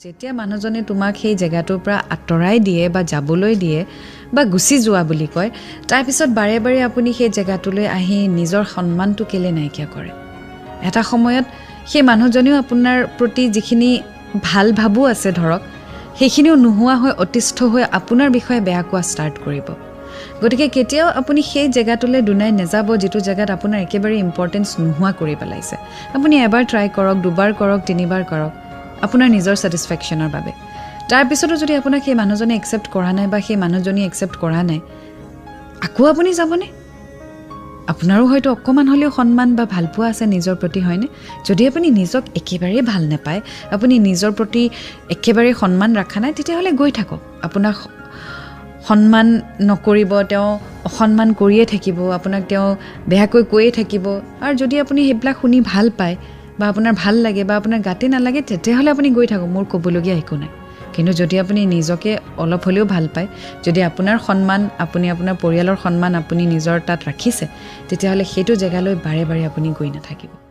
যেতিয়া মানুহজনে তোমাক সেই জেগাটোৰ পৰা আঁতৰাই দিয়ে বা যাবলৈ দিয়ে বা গুচি যোৱা বুলি কয়, তাৰপিছত বাৰে বাৰে আপুনি সেই জেগাটোলৈ আহি নিজৰ সন্মানটো কেলৈ নাইকিয়া কৰে? এটা সময়ত সেই মানুহজনেও আপোনাৰ প্ৰতি যিখিনি ভাল ভাবো আছে ধৰক, সেইখিনিও নোহোৱা হৈ অতিষ্ঠ হৈ আপোনাৰ বিষয়ে বেয়া কোৱা ষ্টাৰ্ট কৰিব। গতিকে কেতিয়াও আপুনি সেই জেগাটোলৈ দুনাই নাযাব যিটো জেগাত আপোনাৰ একেবাৰে ইম্পৰ্টেঞ্চ নোহোৱা কৰি পেলাইছে। আপুনি এবাৰ ট্ৰাই কৰক, দুবাৰ কৰক, তিনিবাৰ কৰক, আপোনাৰ নিজৰ ছেটিছফেকশ্যনৰ বাবে। তাৰপিছতো যদি আপোনাক সেই মানুহজনে একচেপ্ট কৰা নাই বা সেই মানুহজনীয়ে একচেপ্ট কৰা নাই, আকৌ আপুনি যাবনে? আপোনাৰো হয়তো অকণমান হ'লেও সন্মান বা ভালপোৱা আছে নিজৰ প্ৰতি, হয়নে? যদি আপুনি নিজক একেবাৰেই ভাল নাপায়, আপুনি নিজৰ প্ৰতি একেবাৰেই সন্মান ৰখা নাই, তেতিয়াহ'লে গৈ থাকক। আপোনাক সন্মান নকৰিব, তেওঁ অসন্মান কৰিয়ে থাকিব, আপোনাক তেওঁ বেয়াকৈ কৈয়ে থাকিব। আৰু যদি আপুনি সেইবিলাক শুনি ভাল পায় বা আপোনাৰ ভাল লাগে বা আপোনাৰ গাতে নালাগে, তেতিয়াহ'লে আপুনি গৈ থাকক, মোৰ ক'বলগীয়া একো নাই। কিন্তু যদি আপুনি নিজকে অলপ হ'লেও ভাল পায়, যদি আপোনাৰ সন্মান, আপুনি আপোনাৰ পৰিয়ালৰ সন্মান আপুনি নিজৰ তাত ৰাখিছে, তেতিয়াহ'লে সেইটো জেগালৈ বাৰে বাৰে আপুনি গৈ নাথাকিব।